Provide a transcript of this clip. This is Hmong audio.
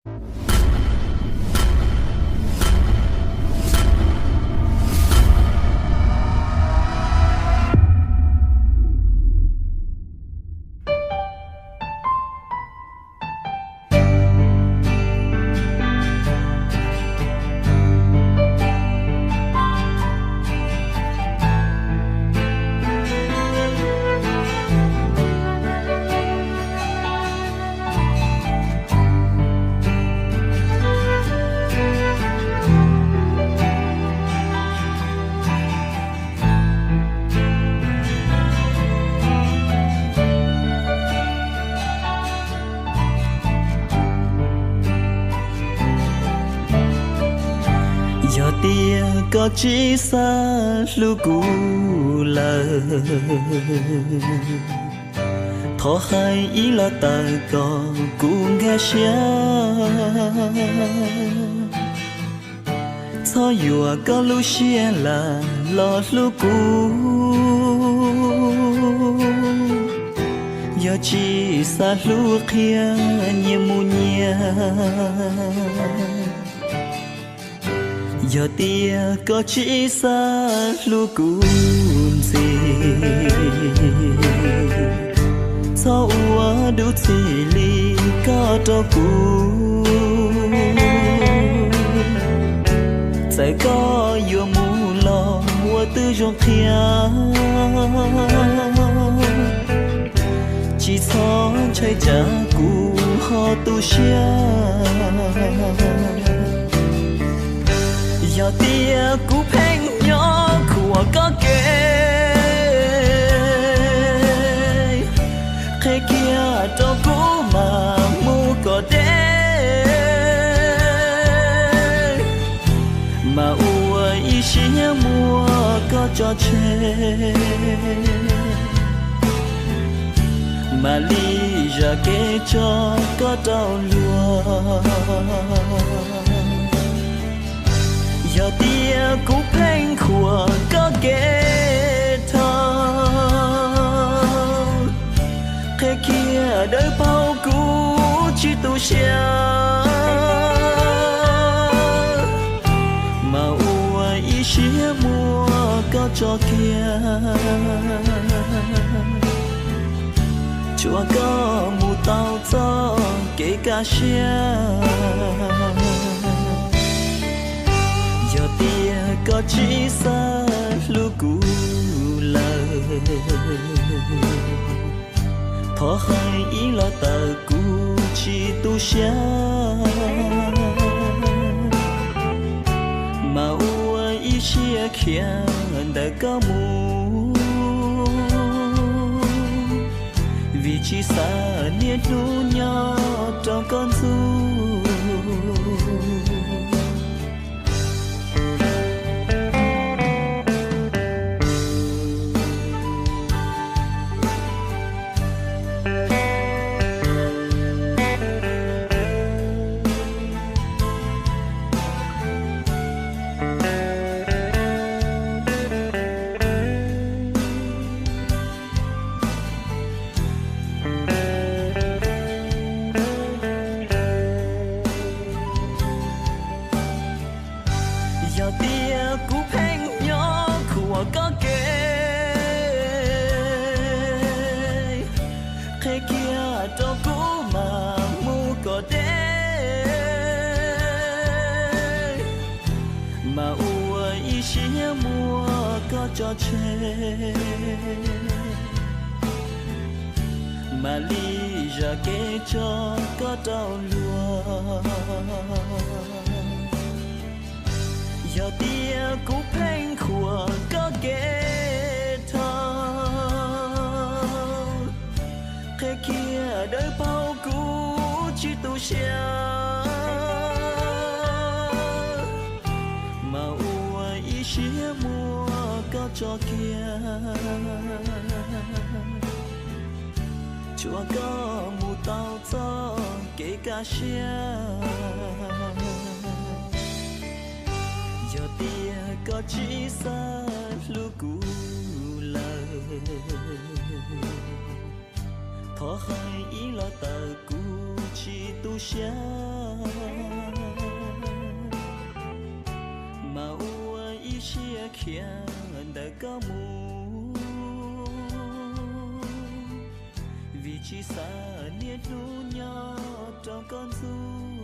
Yog tias koj tsis xav hlub kuv lawm, thov hais ib los tawm kom kuv nkag siab. Txhob yuam koj lub siab lam los hlub kuv. Yog tsis xav hlub qhia nyias mus nyias. Yog tias koj tsis xav hlub kuv ntxiv, txhob ua dub txim li koj rau kuv. Txawm koj yuav mus los ua twb zoo qhia, tsis txhob ntshai tsam kuv ho tu siab. Yog tias kuv pheej nyob khuam koj kev, qhia kiag rau kuv mam mus kom deb, mas ua ib siab muab koj tso tseg, mam li zam kev tso koj rau luag. Yog tias kuv pheej khuam koj kev dhau, qhia kiag dawb paug kuv tsis tu siab, mas ua ib siab muab koj tso kiag, tsuav koj mus tau txoj kev kaj siab. Yog tias koj tsis xav hlub kuv lawm, thov hais ib los tawm kuv tsis tu siab, mas ua ib siab khiav ntawm koj mus, vim tsis xav niaj hnub nyob rau koj ntxub. Yog tias kuv pheej nyob khuam koj kev, qhia kiag rau kuv mam mus kom deb, mas ua ib siab muab koj tso tseg, mam li zam kev tso koj rau luag. Yog tias kuv pheej khuam koj kev dhau, qhia kiag dawb paug kuv tsis tu siab, mas ua ib siab muab koj tso kiag, tsuav koj mus tau txoj kev kaj siab. Yog tias koj tsis xav hlub kuv lawm, thov hais ib los tawm kuv Tsis tu siab, mas ua ib siab khiav ntawm koj mus, vim tsis xav niaj hnub nyob rau koj ntxub.